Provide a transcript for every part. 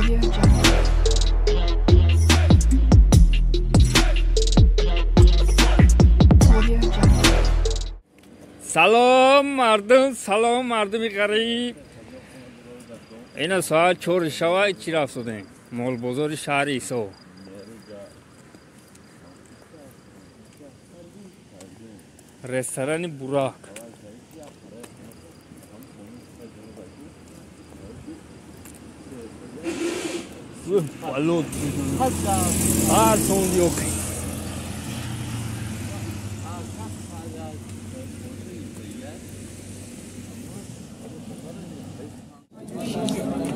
Audio Jungle. Audio Jungle. Салом мардум, салом мардуми ғариб. Ина соат 4 шава чӣ рафтодем? Молбозори шаҳри Исо. Ресторани Бурак. Балот. Ҳар сон ёк.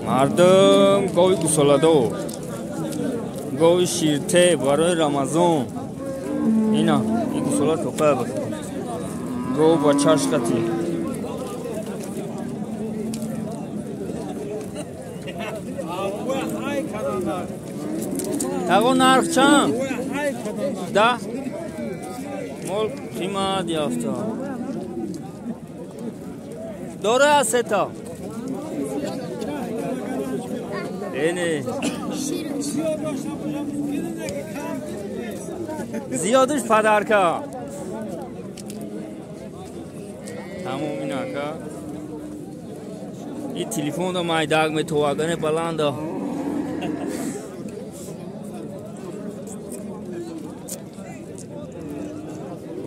Мардум, гови гусоладор, гови ширте барои Рамазон. Ина ин гусола тоқая буд. Гов ба чашқати. Таго нарх чанд? Да? Мол қимат ёфта. Дора сета. Эне. Зиёдаш падарка. Тамом инака. И телефон да майдаг метовагане баланда.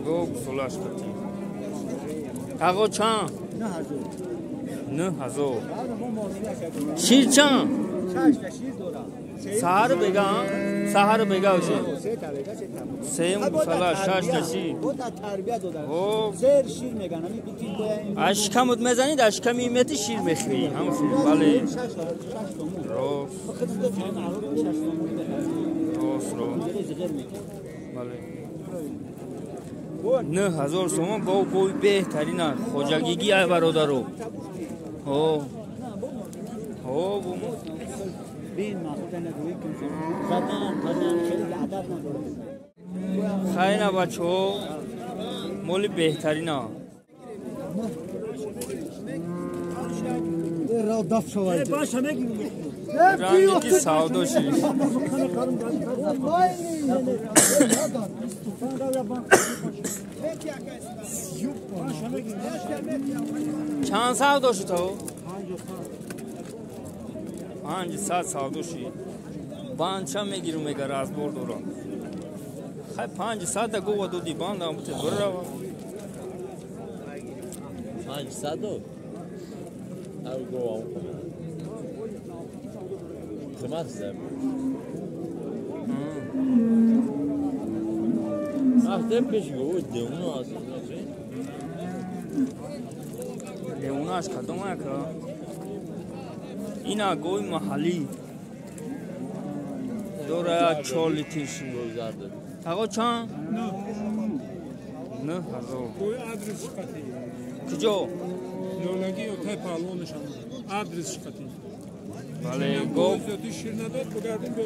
Гог солаш кати. Таго чанд? 9000. Шир чанд? Саҳар бега, саҳар бега шир. Сеюм гусала шаш та шир. Аз шикамут мезанид, аз шиками мети шир мехӯрӣ. Ҳам шир, бале. Рост. Рост, рост. Бале. 9000 сомон гов гови беҳтарина хоҷагигӣ ай бародаро. Ҳо. Ҳо, бумо. Хайна бачаҳо, моли беҳтарина. Ранги ки савдо шид. Чанд савдо шуд то? 500 савдо шид. Банча мегиру мега разбор дорам. Хай 500 да гова доди бандам буте бирава. 500 дод? Ав гова он кунад. Қимат зад. Ахте пеш гова деуна аз начи? Деунаш кадом ака? Ина гови маҳаллӣ. Дора 4 литр шир. Таго чанд? 9000. Гови адрес шқати. Куҷо? Лолаги ё тай паҳлавонашам. Адрес шқати. Бале, гов зиёди шир надод, бугардим бо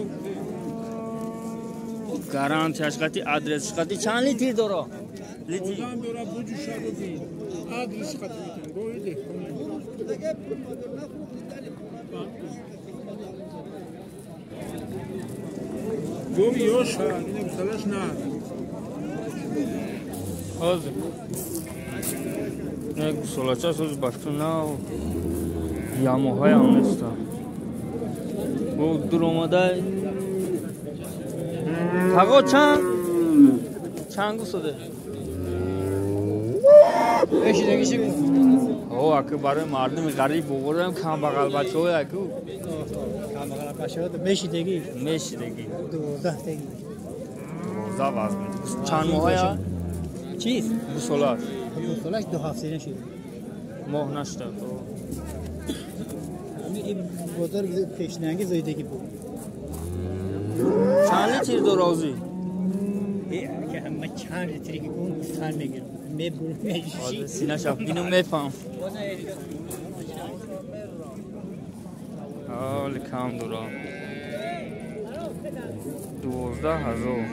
гарантияш қати, адрес шқати чанд литр дора? Литр. Одам дора буҷу шаду бин. Адрес шқати метем. Гови деҳқон. Гови ёша, ина гусалаш на. Ҳозир. Не гусалача соз башку нав. Ямоҳаям неста. Гов дур омадай. Таго чанд? Чанд гусоде? О, аку барои мардуми ғариб буғурам камбағал бачаҳои аку. Камбағал бачаҳо мешидагӣ. Мешидагӣ. 12 тагӣ. 12 вазн. Чанд моҳая? Чиз? Гусолаш. Гусолаш 2 ҳафта нашид. Моҳ нашуда. Ин бозор пешнанги зоидагӣ буд. Чанд литр дора озӣ? Ма чанд литри ки гум гуфтан мегирам. Мебурам меши. Синаша бинум мефаҳм. Ҳоли кам дора. 12000.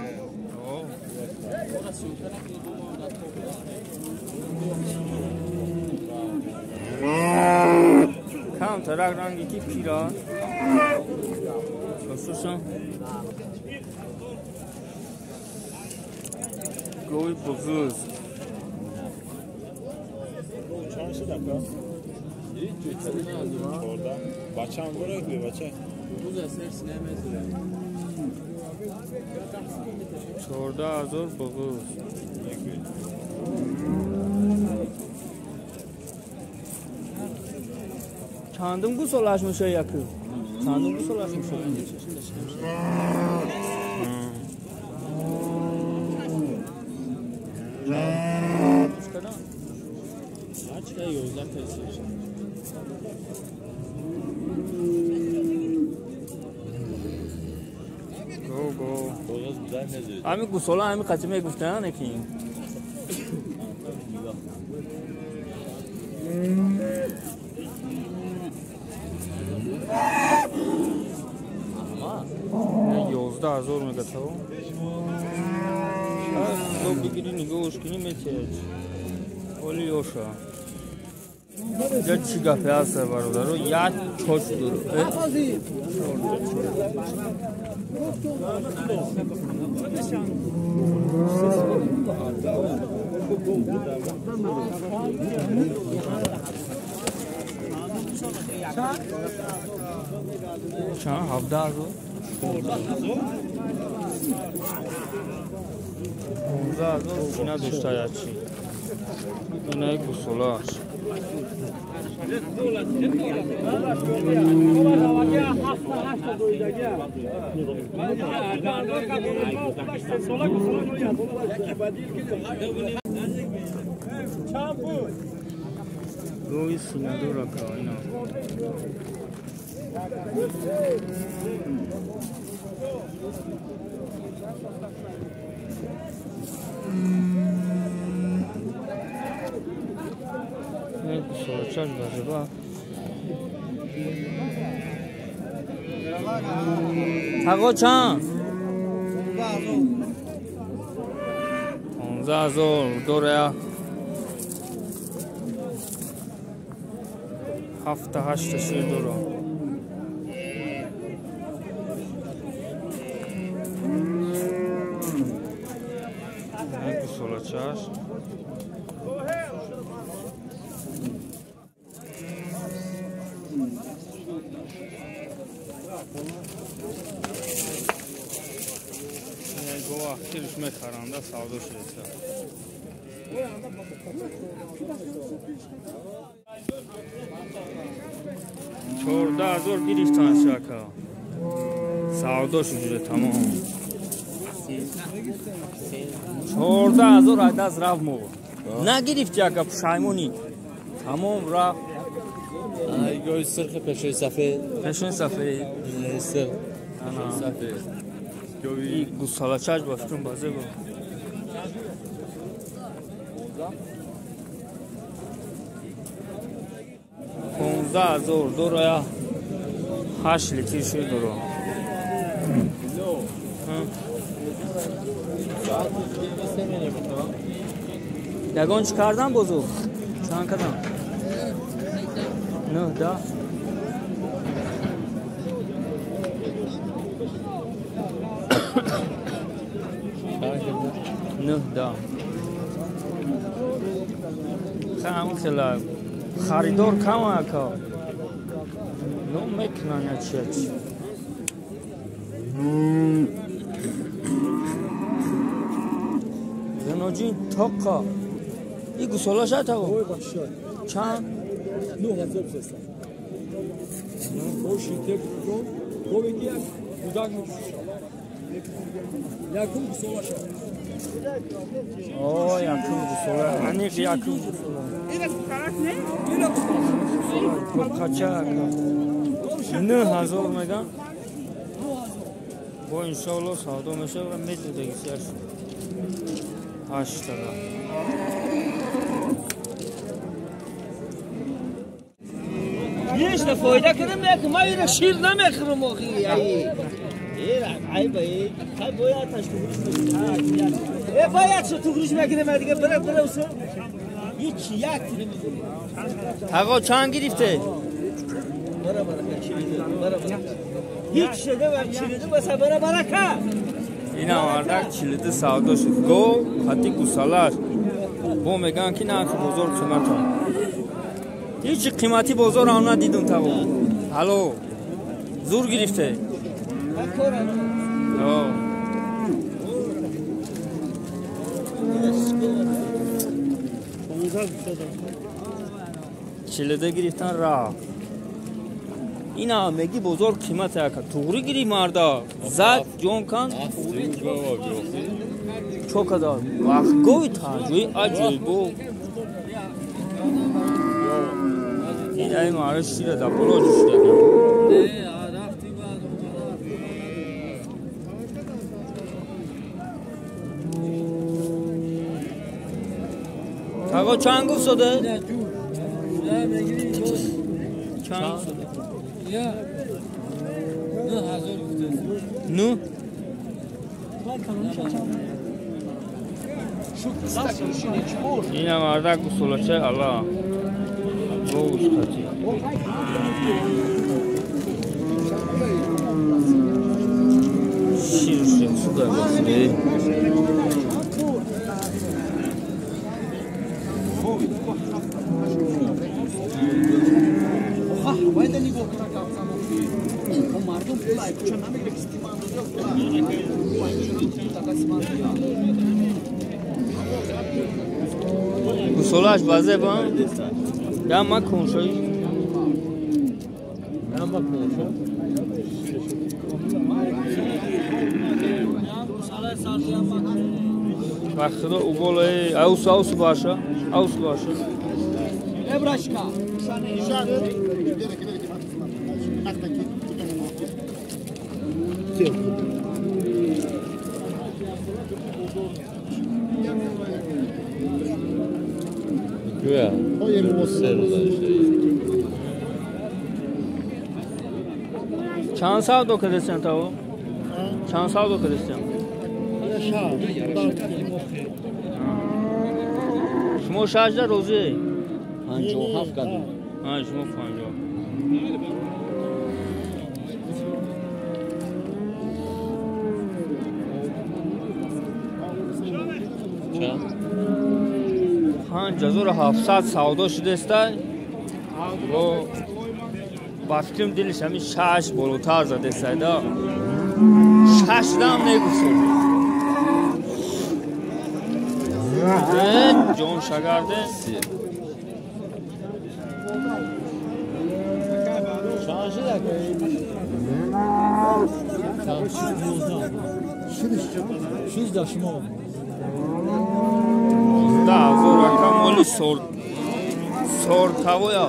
Кам тарак ранги ки пира. мефурӯшанд. Гови буғуз. Бачаам дорад бе бача? 14,000 буғуз. Чандум гусолаш мешавад яку? Чандум гусолаш мешавад? Ами гусола ами қати мегуфтан ки не 11,000 мегатав. То бигири нигоҳш кунӣ метиҳад. Оли ёша. Я чӣ гапе ҳаст бародаро? Як чоч дору. Чанд? 17,000. 15,000 сина дошта ячи. Инаи гусолааш. Гови синадора ка ина. Гусолачаш бажиба. Таго чанд? 15,000 дорая. 7-8 шир дора. Гусолачаш. Ахирш мехаранда савдо шудеса. 14,000 гирифтан шака. Савдо шуд тамом. 14,000 аз даст рафт мо. Нагирифти ака пушаймонӣ. Тамом рафт. Ай гови сурх пешои сафед. Пешои сафед. Сурх. Сафед. Гусалачаш ба фикрам базе бо. 15,000 дорая 8 литр шир дора. Ягон чӣ кардан бозу? Чанд кардам? 9 10. 9 10. Хам хела харидор кам ака. Ну мекунан чи чи. Заноҷин тоққа. И гусола шатаво? Чанд? 9300. Боши тек кун, говеки як кудак мефурӯшад. Якум гусола шад. О, якум гусола. Аниқ якум гусола. Тоққача ака. 9000 меган. Бо иншоалло савдо мешавад ва медодагисиаш. 8 тага. Ҳеҷ фоида кардам, як ма ира шир намехӯрам охи. Айба, хай бояд ташкилиш мекунем. Бояд шо туғриш мекунем дига, бара бара усо. Ҳеҷ як намезанем. Таго чанд гирифте? Бара бара, бара бара. Ҳеҷ шуда ва 42 баса бара барака. Ина мардак 42 савдо шуд. Гов хати гусалаш. Бо меган ки нархи бозор қимата. Ҳеҷ қимати бозор ҳам надидум таво. Алло. Зур гирифте. Чилида гирифтан рафт. Ина меги бозор қимат яка. Туғри гири марда. Зад ҷон кан. Чо кадар? Вақтгоҳи таҷои аҷоибо. Ина марда шира дар боло ҷӯшида. Таго чанд гуфт сода? Чанд гуфт сода? 9000 гуфт. Ина мардак гусолача Аллоҳ. Говуш хати. Шир суда гуфт. Гусолаш базе ба? Яма куншои. Яма куншо. Вақтида уболаи аус аус баша, аус баша. Эбрашка. Чанд савдо кардастиям таво? Чанд савдо кардастиям? Шумо шашда розӣ? 57 кардем. Шумо 50. Чанд? 5700 савдо шудеста. Бо ба фикрам дилиш ҳамин шаш болотар задестайда. Шашдам негуфт. Ҷон шагарде. Чанд шуда? Шиш да шумо. 19000 ака моли сортавоя.